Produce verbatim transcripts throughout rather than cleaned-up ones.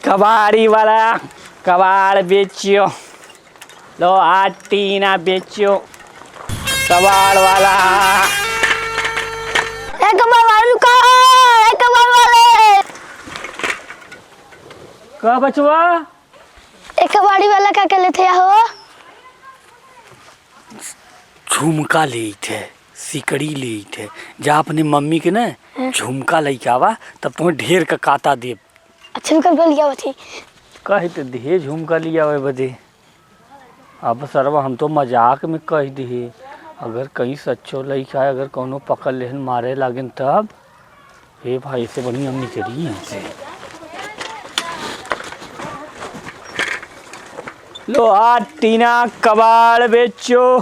कबाड़ी वाला, कबाड़ बेचो, लोहा टीना बेचो, कबाड़ वाला। ए कबाड़ वाले, रुका, ए कबाड़ वाले। का बचवा? ए कबाड़ी वाला का के लेते हो? झुमका लेइत है, सिकड़ी लेइत है। जा अपने मम्मी के ना हाँ। झुमका लइके आवा, तब तुम्हें ढेर का काता देब। अच्छा, रुका, रुका, लिया बची। कहे तो दिहे झुमका लियावे बदे। अब सरवा हम तो मजाक में कह दिहे, अगर कहीं सच्चो लइका है, अगर कौनो पकड़ लेहन मारे लागेन तब। हे भाई, इससे बढ़िया हम निकली यहाँ से। लोहा टीना कबाड़ बेचो,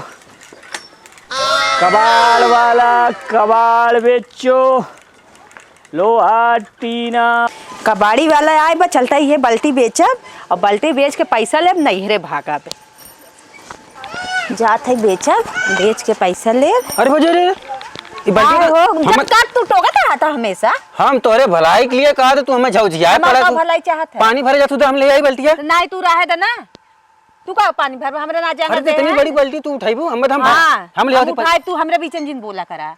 कबाड़ वाला कबाड़ बेचो, लोहा टीना। कबाड़ी वाला आए बा, चलता ही ये बाल्टी बेचब और बाल्टी बेच के पैसा लेब, नैहरे भागा बे। जात है बेचब, बेच के पैसा लेब। अरे भौजी रे, ई बाल्टी आए का हो, हम जब का तू टोकत रहा था हमेशा? हम तोरे भलाई के लिए कहा तो तू हमें झौझियाए हमार पड़ा का तू। भलाई चाहत है? पानी भरे जातू तो हम ले आई बाल्टिया। नहीं, तू रहे दे ना। तू का पानी भरबा? हमरा ना जाना अरे, दे इतनी है। बड़ी बाल्टी तू उठाइबू, हम, हम, हाँ, हम ले हम आते पर- उठाए, तू हमरे बीच में जिन बोला करा।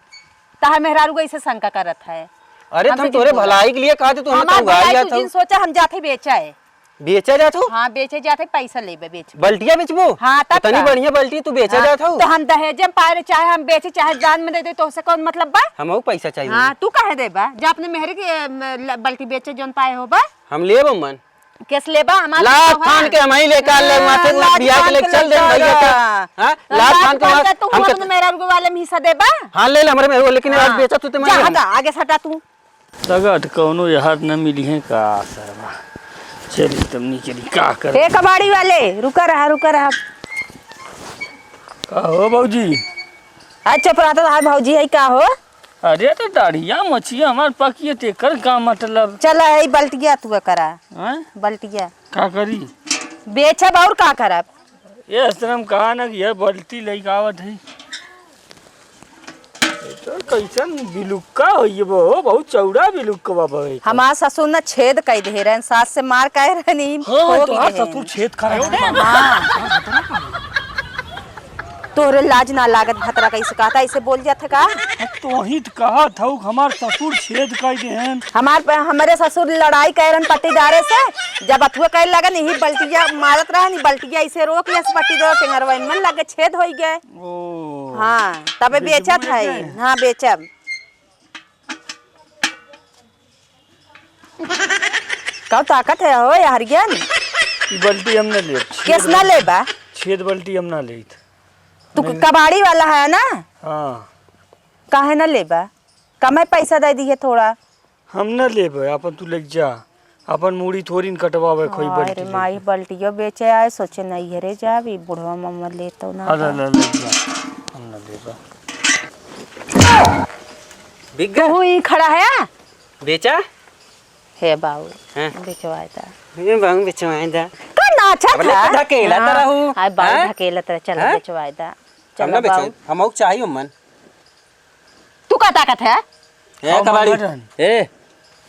तहार मेहरारू को ऐसे शंका करत है। अरे, हम तुम तो जिन तोरे बोला। भलाई के लिए कहा तो तू हमें हमार तो उगार भलाई लिया तू था। जिन सोचा, हम जाते बेचे है। बेचा जात हो? हाँ, बेचे जात है, पैसा लेबे, बेच। बाल्टिया बेचबो? हाँ, तब इतनी का? बढ़िया बाल्टी तू बेचा हाँ, जात हो? तो हम दहेज में पाए रहे, चाहे हम बेचे, चाहे दान में दे दे, तो उससे कौन मतलब बा? हमहू पैसा चाहिए। हाँ, तू काहे देबा? जा अपने मेहरे के, अम, ल-, बाल्टी बेचे, जौन पाए हो बा। हम लेब मन। केस लेबा? हमार लात तो फान है। के हम ही लेकर ले, हाँ, माथे को लात बियाह के फान लेके के चल दे लेके भैया के। जा। हाँ? लात लात फान के फान मार, के तू हम अपने के मेहरारू वाले में हिस्सा देबा? हाँ, ले ले हमरे मेहरारू, लेकिन आज हाँ। बेचा तू ते जा, मैं हटा, आगे से हटा तू। लगत कौनो यार न मिली है का सरवा। चली तब निकली, का कर। हे कबाड़ी वाले, रुका रहा, रुका रहा। का हो भौजी? आज चुप रहा तो, हाय भौजी है का हो? अरे तो दाढ़िया मछिया हमार पकिए, तेकर का मतलब? चला है बल्टिया तू करा। हैं? बल्टिया। का करी? बेचब और का करब? ये आश्रम कहा ना कि ये बल्टी लइके आवत है। ये तो कैसन बिलुक्का हो ये बो, बहुत चौड़ा बिलुक्का बा भाई। हमार ससुर न छेद कई दे रहन, सास से मार कहे रहनी, हाँ, ठोक तो हर दे। ससुर छेद करे। हाँ। तोहरे लाज ना लागत, भतरा कैसे कहता, ऐसे बोल जात है का? तो ही तो कहा था कि हमार ससुर छेद कई देहन। हमार प-, हमरे ससुर लड़ाई कह रहन पट्टीदारे से, जब अथुए कहे लगन, यही बल्टिया मारत रहन, ई बल्टिया ऐसे रोक लेस पट्टीदार टेंगरवा में लगे छेद होई गए। ओ, हाँ, तबे बेचबू बेचत है। लेके? हाँ, बेचब। का ताकत है हो यार ज्ञान? ई बल्टी हम ना लेब। छेद केस ना बल्टी, लेबा? छेद बल्टी हम ना लेत। तू नहीं। कबाड़ी वाला है ना? हाँ। काहे ना लेबा? कमे पैसा दे दिए थोड़ा। हम ना लेबे, अपन तू लेके जा। अपन मूड़ी थोड़ी न कटवावे खोई हाय बल्टी रे लेके। माई, बल्टियो बेचे आए, सोचे नैहरे जाब, ई बुढ़वा मम्मा ले तो ना अरे बा। ले, ले जा। हम ना लेबे। बिक गया? तू ही खड़ा है? बेचा? हे बाबू, हैं? बेचवाए दा। ए बाबू, बेचवाए दा। का नाचा अब ले था? तो ढकेला तो हाँ, रहू। हाय बाबू, हैं? ढकेला तो चला हैं? बेचवाए दा। हम चला ना बेचवाए, बाबू। हम और चाहिए मन। तू का ताकत है? ए, हाँ, कबाड़ी। बाबा जान। ए,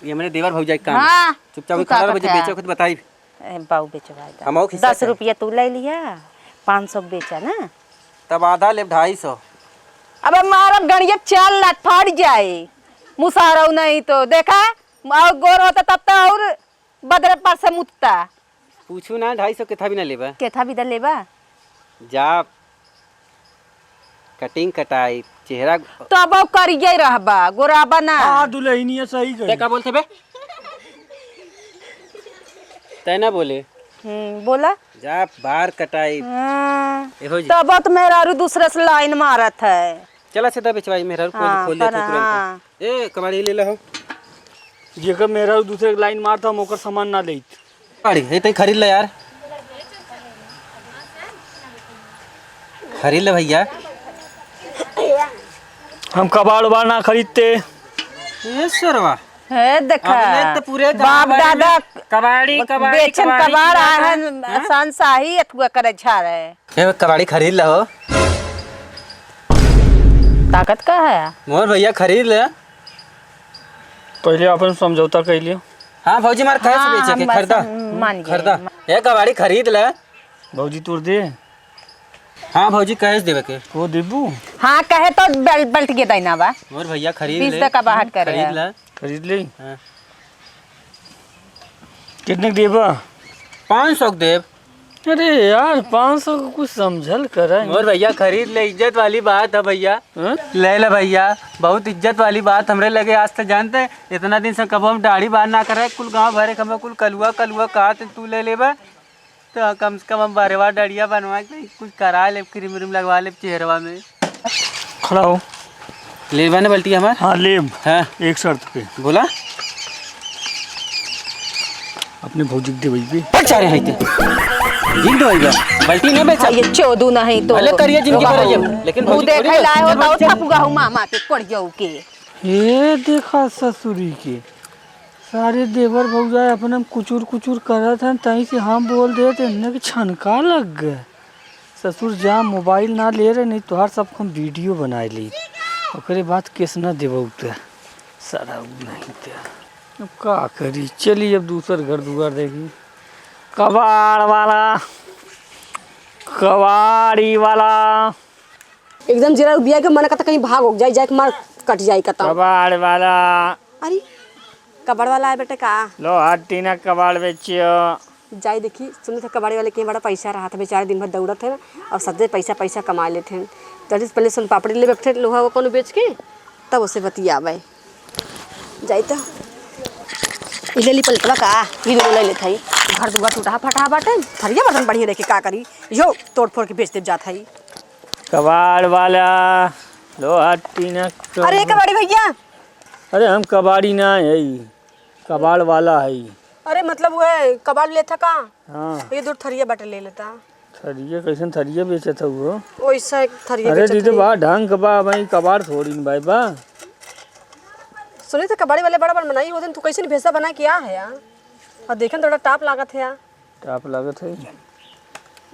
ये हमरे देवर भौजाई के काम है। हाँ, चुपचाप तू खड़ा रह, ताकत बजे है। बेचे खुद बताई। ए, बाऊ बेचवाई दा। हम और खिस्सा दस रुपया तू ले लिया, पाँच सौ बेचा ना। तब आधा लेब, ढाई सौ। अब मारब गणिया चाल लात फाड़ जाए, मुसारव नहीं तो देखा, और गोर होता तब तो और बदरे पर से मुत्ता। पूछू ना, ढाई सौ केथा भी ना लेबा। केथा भी ना लेबा? जा, कटिंग कटाई, चेहरा तो अब करिए रहबा, गोराबा ना। हाँ, दुल्हनिया सही गई। ते का बोलते बे? तै ना बोले। हम्म, बोला। जा, बार कटाई। हाँ। ए हो जी। तब तो मेहरारू दूसरे से लाइन मारत है। चला से दा बेचवाई, मेहरारू खोल, हाँ, खोल देत है तुरंत। हाँ। ए, कबाड़ी ले ला हो। जेकर मेहरारू दूसरे के लाइन मारता, हम ओकर सामान ना लेत। कबाड़ी, ए, तई खरीद ले यार। खरीद ले भैया। हम कबाड़ उबाड़ ना खरीदते। ए सरवा। हे देखा, अब ले तो पूरे गाँव बाप भर में दादा कबाड़ी, कबाड़ी, बेचन कबाड़ी कबाड़ किया था। आहन, हैं? शहंशाही अथुआ करे झारे। ए, कबाड़ी खरीद ले हो। ताकत का है? मोर भैया खरीद ले। पहले अपन समझौता कर लियो। हाँ भौजी, मार कहे से हाँ, बेचे के, हम खरीदा। बस, हम्म, मान गए। खरीदा। ए, कबाड़ी खरीद ले। भौजी, तोर दे। हाँ भौजी, कहे से देवे के। को देबू? हाँ, कहे तो बल-, बल्ट के दैना बा। मोर भैया, खरीद बीस ले। टका बाहर करे खरीद है। ले। खरीद ले। हाँ। कितने के देबा? पाँच सौ के देब। अरे यार, पाँच सौ को कुछ समझल करा। मोर भैया, खरीद ले, इज्जत वाली बात है भैया। हाँ? ले ले भैया, बहुत इज्जत वाली बात। हमरे लगे आज तक जानते हैं, इतना दिन से कबो हम दाढ़ी बार ना करे, कुल गाँव भरे के हमें कुल कलुआ कलुआ कहा थे, तू ले लेबे तो कम से कम हम बारह बार दाढ़िया बनवा के कुछ करा ले, क्रीम व्रीम लगवा ले चेहरवा में। खड़ा हो। लेबा ने बल्टी हमार? हाँ, लेब। हाँ। एक शर्त पे। बोला। अपने भौजी के देबई बे। पर चारे हैं ते। जिंद होई बा। बल्टी ना बेचा। हाँ, ये चोदू नहीं तो। भले करिए जिंदगी भर ये, लेकिन मुँह भौजी देखे थोड़ी लाए हो जब तो बच्चे थपुआ हूँ मामा के कोड़ियों के। ये देखा ससुरी के। सारे देवर भौजाई अपने में कुचुर कुचुर करत हैं, तहीं से हम बोल देत, इन्हें के छनका लग गए। ससुर जा मोबाइल ना ले रहे, नहीं तोहार सब हम वीडियो बनाए ली। ओकरे बाद केस ना देबो ते। सारा उ नहीं ते। अब का करी, चली अब दूसर घर दुआर देखी। कबाड़ वाला, कबाड़ी वाला। एकदम जरा बिया के मन करता कहीं भाग हो जाए, जाए के मार कट जाए कतौ। कबाड़ वाला। अरे, कबाड़ वाला है बेटे का? लोहा टीना कबाड़ बेचियो। जाई देखी, सुने थे कबाड़ी वाले के बड़ा पैसा रहा था, बेचारे दिन भर दौड़त हैं और सदे पैसा, पैसा कमा लेते हैं। जल्दी से पहले सोन पापड़ी ले बैठे लोहा वो कोनो बेच के, तब उसे बतियावे। जाई तो। ई ले ली पलटवा का, ई दोनों ले लेत हई। घर दुआर टूटा फटा बाटे, थरिया बर्तन बढ़िया रखे का करी, यो तोड़ फोड़ के बेच देब जात हई। कबाड़ वाला, लोहा टीना अरे कबाड़- कबाड़ी भैया। अरे हम कबाड़ी ना हई, कबाड़ वाला हई। अरे मतलब वो है, कबाड़ लेता का? हाँ। ये दूर थरिया बाटे ले लेता। थरिया कैसन थरिया बेचत हऊ हो? वैसा एक थरिया अरे बेचत दीदी हई। बा ढंग के बा, भाई कबाड़ थोड़ी न भाई बा। सुने थे कबाड़ी वाले बड़ा बड़ मनाई हो दिन, तू कैसे भेसा बना के आ है यार? और देखे न थोड़ा टाप लागत है यार। टाप लागत है।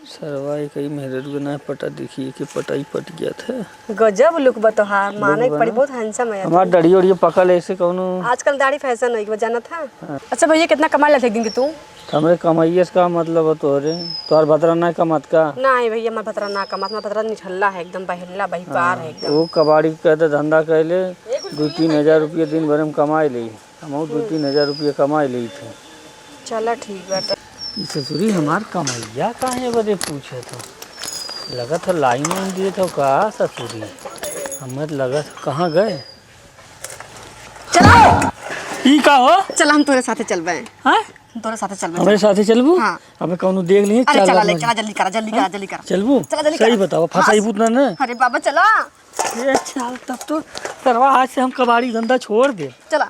सरवा एक ही मेहररुआ ना पटा, देखिए कि पटाई पट गया था। गजब लुक बा तोहार, माने look के बा पड़ी, ना? बहुत handsome है हमार तू। दाढ़ी ओढ़ी पकल ऐसे कौनो। आजकल दाढ़ी fashion है, एक बार जानत है। हाँ। अच्छा भैया, कितना कमा लेते एक दिन के तू? हमरे कमाइए से का मतलब है तोहरे? तोहर भतरा ना कमात का? नहीं भैया, हमार भतरा ना कमात, हमार भतरा निठल्ला है एकदम, बहिल्ला, बहिपार हाँ, है एकदम। वो कबाड़ी के तो धंधा कैले, दू तीन हजार रुपये दिन भर में कमाए ले। हमहू दू तीन हजार रुपया कमाए लेइत है। चला ठीक बाटे। ई ससुरी हमार कमैया काहे बदे पूछत हो? लगत हो लाइन वाइन दिए तो का ससुरी? हमें तो लगत हो कहाँ गए? चला। ई का हो? चला हम तोरे साथे चलबे। हाँ? हम तोरे साथे चलबे। हमरे साथे चलबू? हाँ। अबे कौनो देख लिए, अरे चल चला बात ले, मत। चला जल्दी करा, जल्दी करा, हाँ? जल्दी करा। चलबू? चला जल्दी सही करा। बताओ, हाँ। फंसाई बूत ना ना? अरे बाबा चला। ये चल तब तो सरवा आज से हम कबाड़ी धंधा छोड़ दे। चला।